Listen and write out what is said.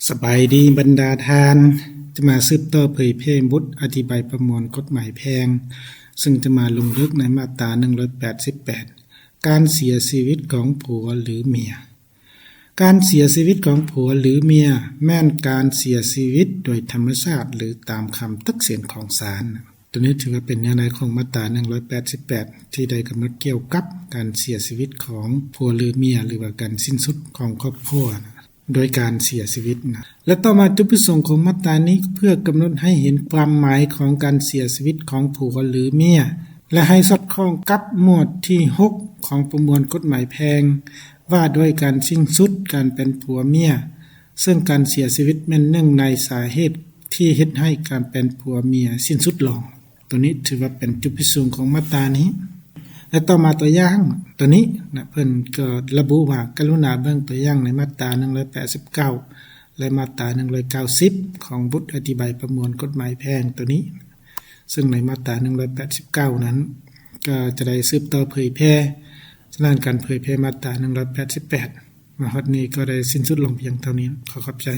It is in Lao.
ສະບາຍດີບັນດາທ່ານ, ຈະມາສືບຕໍ່ເຜີຍແຜ່ບົດອະທິບາຍປະມວນກົດໝາຍແພ່ງ, ເຊິ່ງຈະມາລົງເລິກໃນມາດຕາໜຶ່ງຮ້ອຍແປດສິບແປດ ການເສຍຊີວິດຂອງຜົວຫຼືເມຍ. ການເສຍຊີວິດຂອງຜົວຫຼືເມຍ ແມ່ນການເສຍຊີວິດໂດຍທຳມະຊາດ ຫຼື ຕາມຄຳຕັດສິນຂອງສານ. ໂຕນີ້ຖືວ່າເປັນເນື້ອໃນຂອງມາດຕາໜຶ່ງຮ້ອຍແປດສິບແປດ ທີ່ໄດ້ກຳນົດກ່ຽວກັບການເສຍຊີວິດຂອງຜົວຫຼືເມຍ ຫຼືວ່າການສິ້ນສຸດຂອງຄອບຄົວໂດຍການເສຍຊີວິດນະ. ແລະ ຕໍ່ມາຈຸດປະສົງຂອງມາດຕານີ້ ເພື່ອກຳນົດໃຫ້ເຫັນຄວາມໝາຍຂອງການເສຍຊີວິດຂອງຜົວຫຼືເມຍ ແລະ ໃຫ້ສອດຄ່ອງກັບໝວດທີຫົກຂອງປະມວນກົດໝາຍແພ່ງ ວ່າດ້ວຍການສິ້ນສຸດການເປັນຜົວເມຍ, ເຊິ່ງການເສຍຊີວິດແມ່ນໜຶ່ງໃນສາເຫດທີ່ເຮັດໃຫ້ການເປັນຜົວເມຍສິ້ນສຸດລົງ. ໂຕນີ້ຖືວ່າເປັນຈຸດປະສົງຂອງມາດຕານີ້. ແລະ ຕໍ່ມາຕົວຢ່າງ ໂຕນີ້ນະ ເພິ່ນກໍລະບຸວ່າ ກະລຸນາເບິ່ງຕົວຢ່າງໃນມາດຕາໜຶ່ງຮ້ອຍແປດສິບເກົ້າ ແລະ ມາດຕາໜຶ່ງຮ້ອຍເກົ້າສິບ ຂອງບົດອະທິບາຍປະມວນກົດໝາຍແພ່ງໂຕນີ້. ເຊິ່ງໃນມາດຕາໜຶ່ງຮ້ອຍແປດສິບເກົ້ານັ້ນ ກໍຈະໄດ້ສືບຕໍ່ເຜີຍແຜ່, ສະນັ້ນການເຜີຍແຜ່ມາດຕາໜຶ່ງຮ້ອຍແປດສິບແປດ ມາຮອດນີ້ກໍໄດ້ສິ້ນສຸດລົງພຽງເທົ່ານີ້. ຂໍຂອບໃຈ.